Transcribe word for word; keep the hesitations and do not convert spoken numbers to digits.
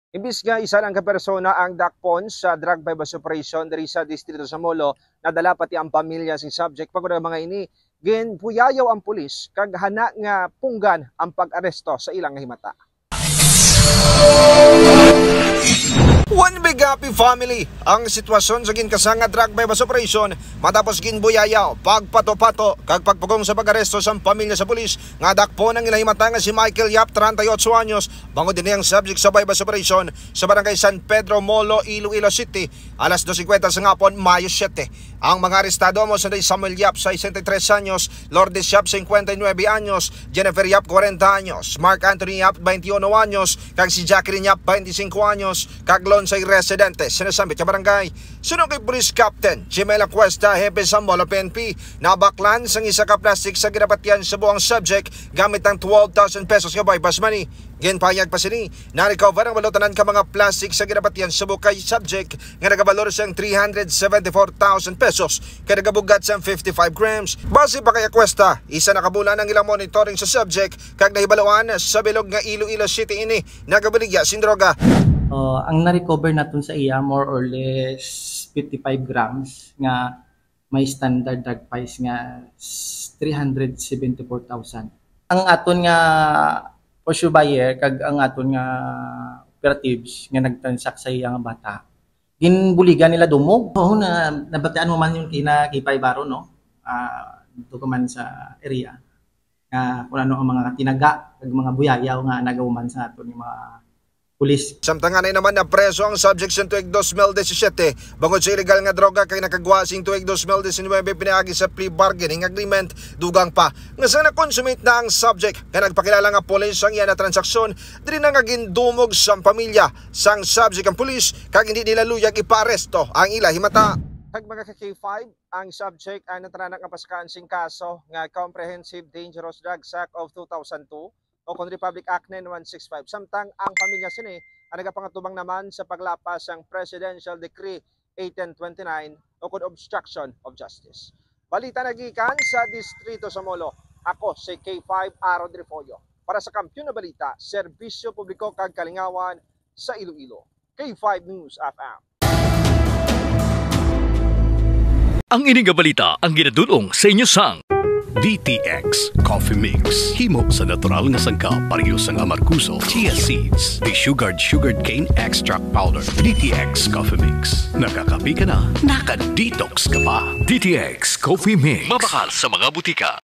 Imbis nga isa lang ka persona ang dakpon sa drug buy-bust operation diri sa distrito sa Molo, nadala pati ang pamilya sing subject. Bangod ang mga ini, ginbuyayaw ang pulis kag hana nga punggan ang pag-aresto sa ilang himata. One big happy family ang sitwasyon sa ginkasang nga drug buy-bust operation matapos ginbuyayaw, pagpato-pato, kag pagpugong sa pag-aresto sang pamilya sa pulis nga dakpon ang ila himata nga si Michael Yap, treinta y ocho anyos, bangod ini ang subject sa buy-bust operation sa Barangay San Pedro, Molo, Iloilo City, alas dos cincuenta sa hapon, Mayo siete. Ang mga arestado amo si Samuel Yap, sesenta y tres anyos, Lourdes Yap, cincuenta y nueve anyos, Jennifer Yap, cuarenta anyos, Mark Anthony Yap, veintiuno anyos, kag si Jacqueline Yap, veinticinco anyos, kag Lonsay residente sa nasambit nga barangay. Suno kay Police Captain Jimela Cuesta, hepe sa Molo P N P, nabaklan sang isa ka plastic sa ginapatian sa buang subject gamit ang twelve thousand pesos nga buy-bust money. Ginpahayag pa sini, na-recover ang balutanan ka mga plastic sa ginapatian sa buang subject nga nagabalor sang three hundred seventy-four thousand pesos kag nagabugat sang fifty-five grams. Base pa kay Acuesta, isa na ka bulan ang ilang monitoring sa subject kag nahibaluan sa bilog nga Iloilo City ini nagabaligya sing droga. Uh, ang na-recover naton sa iya, more or less fifty-five grams nga may standard drug price nga s-, three hundred seventy-four thousand. Ang aton nga for sure buyer kag ang aton nga operatives nga nagtransact sa iya nga bata, ginbuligan nila dumog. Oo, na, nabatian mo man yung kina Kipay Baro, no? Ah, dito ka man sa area. Nga kung ano ang mga tinaga, kag mga buyayaw nga nagahuman sa aton nga mga pulis. Samtang anay naman, napreso ang subject sang tuig dos mil disisiete bangod sa illegal nga droga kag nakagwa sing tuig dos mil disinuybe pinaagi sa plea bargaining agreement. Dugang pa nga sang na-consummate na ang subject nga nagpakilala nga pulis ang iya na transaksyon, diri na nga gindumog sang pamilya sang subject ang pulis kag hindi nila luyag ipaaresto ang ila himata. Kag mga ka K five, ang subject ang natrana nga pasakaan sing kaso nga Comprehensive Dangerous Drugs Act of two thousand two o kon Republic Act nine one six five, samtang ang pamilya sini ang nagapangatubang naman sa paglapas sang Presidential Decree eighteen twenty-nine o kon obstruction of justice. Balita nagikan sa Distrito sa Molo, ako si K five Aaron Refollo para sa Kampiyon na Balita, Serbisyo Publiko kag Kalingawan sa Iloilo. K five News F M. Ang ini nga balita ang ginadul-ong sa inyo sang D T X Coffee Mix. Himo sa natural nga sangkap, pareho sang amargoso, chia seeds, desugared sugarcane extract powder. D T X Coffee Mix. Nakakape ka na, naka-detox ka pa. D T X Coffee Mix. Mabakal sa mga butika.